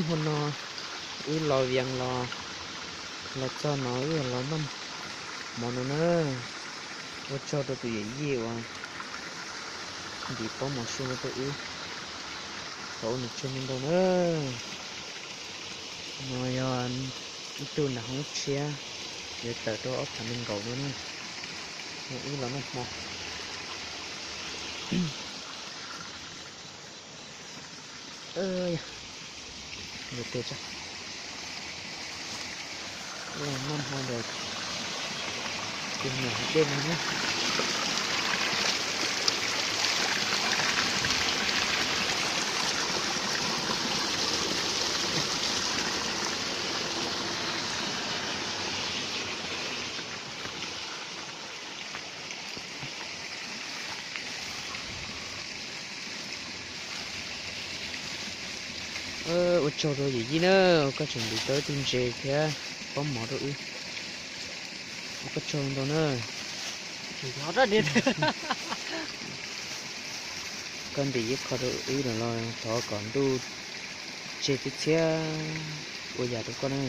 Hmo no wb los Vias los, los txog no wb los noj mov no na. Ua tsaug rau tus yawm yij uas ntim pob mov su no rau wb, thov ua nws tsaug ntau ntau na. No yog ib tug nram hoob tshiab, yuav tawm rau ob phav nees nkaum no na. No wb los noj hmo. Noj hmo ntawm tus niam hauv dej no na. Ua tsaug rau yawm yij na, koj tseem ntim tau ib tug ntses thiab pob mov rau wb. Ua koj tsaug ntau na. Koj ntim ib qho rau wb no los thov kom ntuj tseg txhiab txhiab ua yam rau koj na.